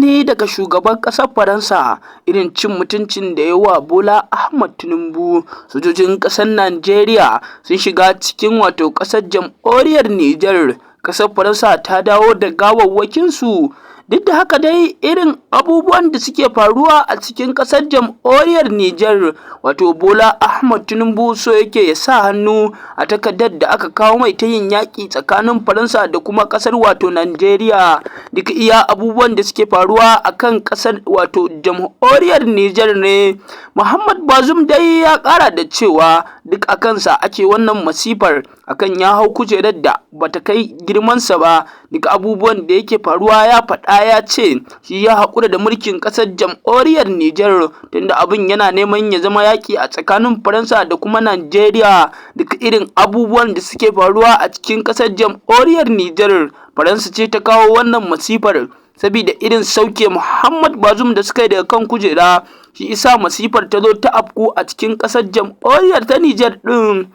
Martani daga shugaban ƙasar Faransa irin cin mutuncin da ya wa Bola Ahmad Tinubu. Sojojin ƙasar Najeriya sun shiga cikin wato ƙasar jamhuriyar Nijar. Ƙasar Faransa ta dawo da gawawwakinsu. Duk da haka dai, irin abubuwan da suke faruwa a cikin ƙasar jamhuriyar Nijar, wato Bola Ahmad Tinubu so yake ya sa hannu a takardar da aka kawo mai ta yin yaƙi tsakanin Faransa da kuma ƙasar wato Najeriya. Duk iya abubuwan da suke faruwa a kan ƙasar wato jamhuriyar Nijar ne. Muhammad Bazoum dai ya ƙara da cewa duk a kansa ake wannan masifar, akan ya hau kujerar da bata kai girmansa ba. Duk abubuwan da yake faruwa ya faɗa, ya ce shi ya haƙura da mulkin ƙasar jamhuriyar Nijar tunda abin yana neman ya zama yaƙi a tsakanin Faransa da kuma Najeriya. Duk irin abubuwan da suke faruwa a cikin ƙasar jamhuriyar Nijar, Faransa ce ta kawo wannan masifar, sabida irin sauke Muhammad Bazoum da suka yi daga kan kujera, shi isa masifar ta zo ta afku a cikin ƙasar jamhuriyar ta Nijar ɗin.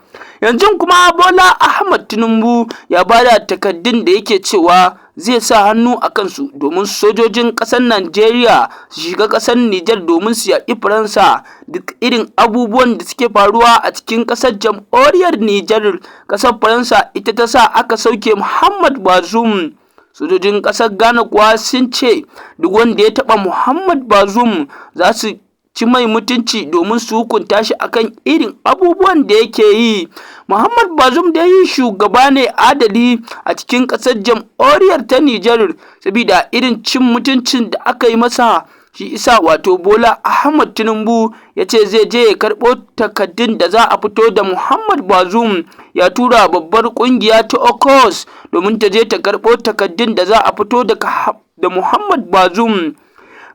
Yanzu kuma Bola Ahmad Tinubu ya bada takaddun da yake cewa zai sa hannu a kansu domin sojojin ƙasar Najeriya su shiga ƙasar Nijar domin su yaƙi Faransa. Duk irin abubuwan da suke faruwa a cikin ƙasar jamhuriyar Nijar, ƙasar Faransa ita ta sa aka sauke Muhammad Bazoum. Sojojin ƙasar Ghana kuwa sun ce duk wanda ya taɓa Muhammad Bazoum za su ci mai mutunci domin su hukunta shi akan irin abubuwan da yake yi. Muhammad Bazoum dai shugaba ne adali a cikin ƙasar jamhuriyar ta Nijar, sabida irin cin mutuncin da aka yi masa, shi isa wato Bola Ahmad Tinubu ya ce zai je ya karɓo takaddun da za a fito da Muhammad Bazoum. Ya tura babbar ƙungiya ta ECOWAS domin ta je ta karɓo takaddun da za a fito da Muhammad Bazoum.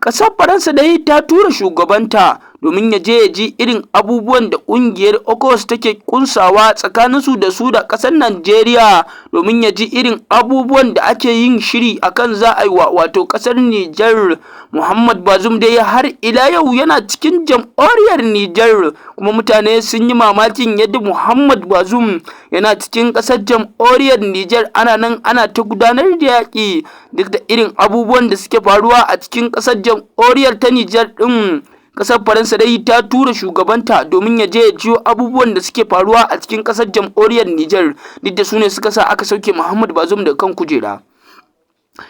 Ƙasar Faransa dai ta tura shugabanta domin ya je ya ji irin abubuwan da ƙungiyar ECOWAS take kunsawa tsakaninsu da su da ƙasar Najeriya, domin ya ji irin abubuwan da ake yin shiri akan za a yi wa wato ƙasar Nijar. Muhammad Bazoum dai har ila yau yana cikin jamhuriyar Nijar, kuma mutane sun yi mamakin yadda Muhammad Bazoum yana cikin ƙasar jamhuriyar Nijar ana nan ana ta gudanar da yaƙi, duk da irin abubuwan da suke faruwa a cikin ƙasar jamhuriyar ta Nijar ɗin. Ƙasar Faransa dai ta tura shugabanta domin ya je ya jiyo abubuwan da suke faruwa a cikin ƙasar jamhuriyar Nijar, duk da su ne suka sa aka sauke Muhammad Bazoum daga kan kujera.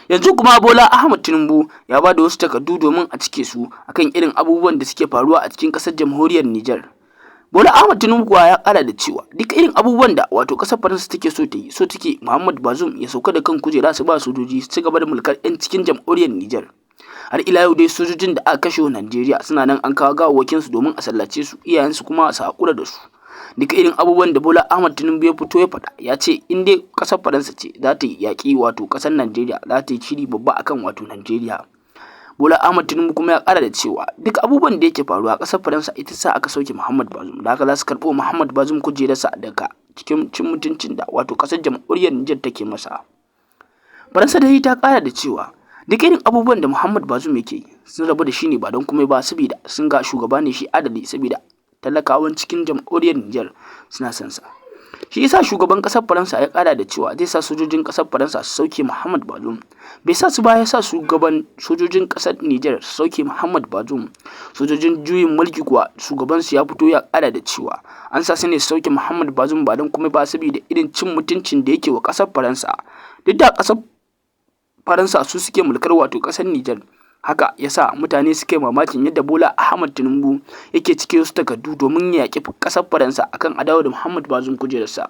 Yanzu kuma Bola Ahmad Tinubu ya ba da wasu takardu domin a cike su akan irin abubuwan da suke faruwa a cikin ƙasar jamhuriyar Nijar. Bola Ahmad Tinubu kuwa ya ƙara da cewa duk irin abubuwan da wato ƙasar Faransa take so ta yi, so take Muhammad Bazoum ya sauka da kan kujera, su ba sojoji su ci gaba da mulkar 'yan cikin jamhuriyar Nijar. Har ila yau dai, sojojin da aka kashe wa Najeriya suna nan, an kawo gawawwakin su domin a sallace su, iyayensu kuma su haƙura da su. Duk irin abubuwan da Bola Ahmad Tinubu ya fito ya faɗa, ya ce in dai ƙasar Faransa ce za ta yi yaƙi wato ƙasar Najeriya, za ta yi shiri babba akan wato Najeriya. Bola Ahmad Tinubu kuma ya ƙara da cewa duk abubuwan da yake faruwa, ƙasar Faransa ita sa aka sauke Muhammad Bazoum, da haka za su karɓo Muhammad Bazoum kujerarsa daga cikin cin mutuncin da wato ƙasar jamhuriyar Nijar take masa. Faransa dai ta ƙara da cewa duk irin abubuwan da Muhammad Bazoum yake yi, sun rabu da shi ne ba don komai ba, saboda sun ga shugaba ne shi adali, saboda talakawan cikin jamhuriyar Nijar suna son sa. Shi yasa shugaban ƙasar Faransa ya ƙara da cewa zai sa sojojin ƙasar Faransa su sauke Muhammad Bazoum. Bai sa su ba, ya sa shugaban sojojin ƙasar Nijar su sauke Muhammad Bazoum. Sojojin juyin mulki kuwa, shugaban su ya fito ya ƙara da cewa an sa su ne su sauke Muhammad Bazoum ba don komai ba, saboda irin cin mutuncin da yake wa ƙasar Faransa. Duk da ƙasar Faransa su suke mulkar wato ƙasar Nijar. Haka ya sa mutane suke mamakin yadda Bola Ahmad Tinubu yake cike wasu takardu domin ya yaƙi ƙasar Faransa akan a dawo da Muhammad Bazoum kujerarsa.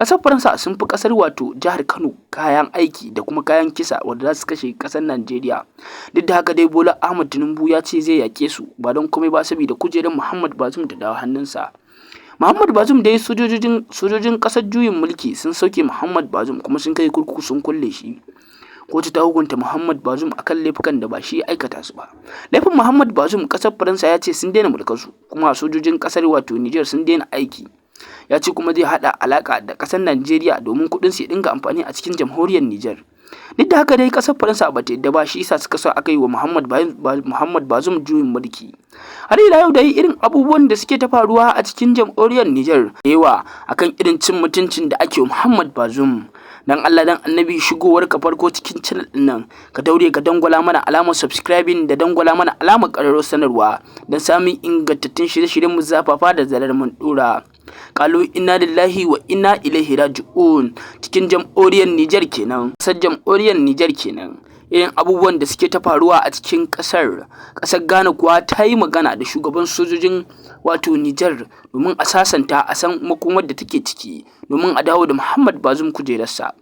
Ƙasar Faransa sun fi ƙasar wato jihar Kano kayan aiki da kuma kayan kisa wanda za su kashe ƙasar Najeriya. Duk da haka dai, Bola Ahmad Tinubu ya ce zai yaƙe su ba don komai ba, saboda kujerar Muhammad Bazoum ta dawo hannunsa. Muhammad Bazoum dai, sojojin ƙasar juyin mulki sun sauke Muhammad Bazoum kuma sun kai kurkuku sun kulle shi. Kotu ta hukunta Muhammad Bazoum akan laifukan da ba shi ya aikata su ba. Laifin Muhammad Bazoum, ƙasar Faransa ya ce sun daina mulkar su, kuma sojojin ƙasar wato Nijar sun daina aiki. Ya ce kuma zai haɗa alaƙa da ƙasar Najeriya domin kuɗin su ya dinga amfani a cikin jamhuriyar Nijar. Duk da haka dai, ƙasar Faransa ba ta yadda ba, shi yasa suka sa aka yi wa Muhammad Bazoum juyin mulki. Har ila yau dai, irin abubuwan da suke ta faruwa a cikin jamhuriyar Nijar yawa akan irin cin mutuncin da ake wa Muhammad Bazoum. Dan Allah dan Annabi, shigowar ka farko cikin channel din nan, ka daure ka dangwala mana alamar subscribing da dangwala mana alamar ƙararrawar sanarwa don samun ingantattun shirye-shiryen mu zafafa da zarar mun dora. Kalu inna lillahi wa inna ilaihi raji'un. Cikin jamhuriyar Nijar kenan, kasar jamhuriyar Nijar kenan, irin abubuwan da suke ta faruwa a cikin kasar. Kasar Ghana kuwa ta yi magana da shugaban sojojin wato Nijar domin a sasanta, a san makomar da take ciki, domin a dawo da Muhammad Bazoum kujerarsa.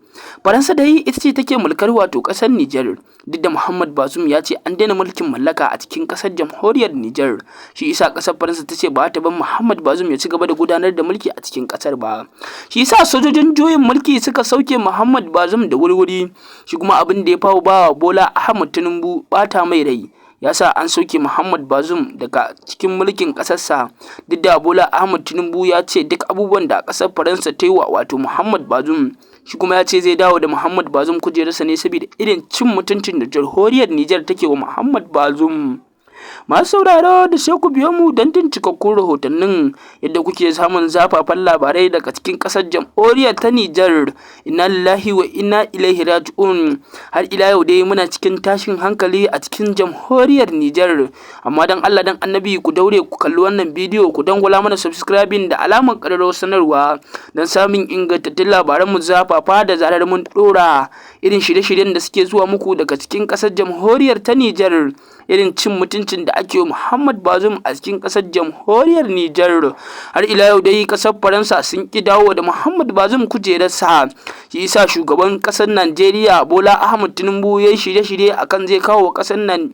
Faransa dai ita ce take mulkar wato kasar Nijar, duk da Muhammad Bazoum ya ce an daina mulkin mallaka a cikin kasar jamhuriyar Nijar. Shi isa kasar Faransa ta ce ba ta bar Muhammad Bazoum ya ci gaba da gudanar da mulki a cikin kasar ba. Shi yasa sojojin juyin mulki suka sauke Muhammad Bazoum da wurwuri. Shi kuma abin da ya fawo ba Bola Ahmed Tinubu bata mai rai, ya sa an sauke Muhammad Bazoum daga cikin mulkin ƙasarsa, duk da Bola Ahmed Tinubu ya ce duk abubuwan da ƙasar Faransa ta yi wa wato Muhammad Bazoum, shi kuma ya ce zai dawo da Muhammad Bazoum kujerarsa ne saboda irin cin mutuncin da jamhuriyar Nijar take wa Muhammad Bazoum. Masu sauraro, da sai ku biyo mu don jin cikakkun rahotannin yadda kuke samun zafafan labarai daga cikin ƙasar jamhuriyar ta Nijar. Inna lillahi wa inna ilaihi raji'un. Har ila yau dai muna cikin tashin hankali a cikin jamhuriyar Nijar. Amma dan Allah dan Annabi, ku daure ku kalli wannan bidiyo, ku dangwala mana subscribing da alamar ƙararrawar sanarwa don samun ingantattun labaran mu zafafa da zarar mun ɗora, irin shirye-shiryen da suke zuwa muku daga cikin ƙasar jamhuriyar ta Nijar, irin cin mutuncin da ake yi Muhammad Bazoum a cikin ƙasar jamhuriyar Nijar. Har ila yau dai ƙasar Faransa sun ƙi dawo da Muhammad Bazoum kujerarsa. Shi yasa shugaban ƙasar Najeriya Bola Ahmed Tinubu ya yi shirye-shirye akan zai kawo ƙasar nan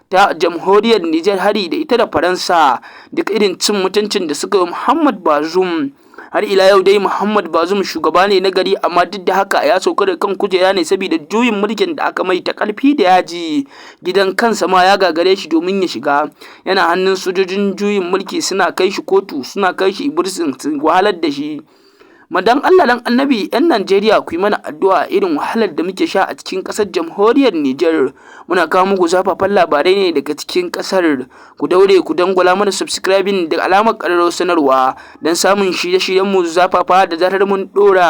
ta jamhuriyar Nijar hari da ita da Faransa, duk irin cin mutuncin da suka yi Muhammad Bazoum. Har ila yau dai Muhammad Bazoum shugaba ne na gari, amma duk da haka ya sauka da kan kujera ne saboda juyin mulkin da aka mai ta karfi da yaji. Gidan kansa ma ya gagare shi domin ya shiga, yana hannun sojojin juyin mulki, suna kai shi kotu, suna kai shi bursin, su wahalar da shi. Madan Allah dan Annabi, 'yan Najeriya, ku yi mana addu'a irin wahalar da muke sha a cikin ƙasar jamhuriyar Nijar. Muna kawo muku zafafan labarai ne daga cikin ƙasar. Ku daure ku dangwala mana subscribing da alamar ƙararrawar sanarwa don samun shirye-shiryen mu zafafa da zarar mun ɗora.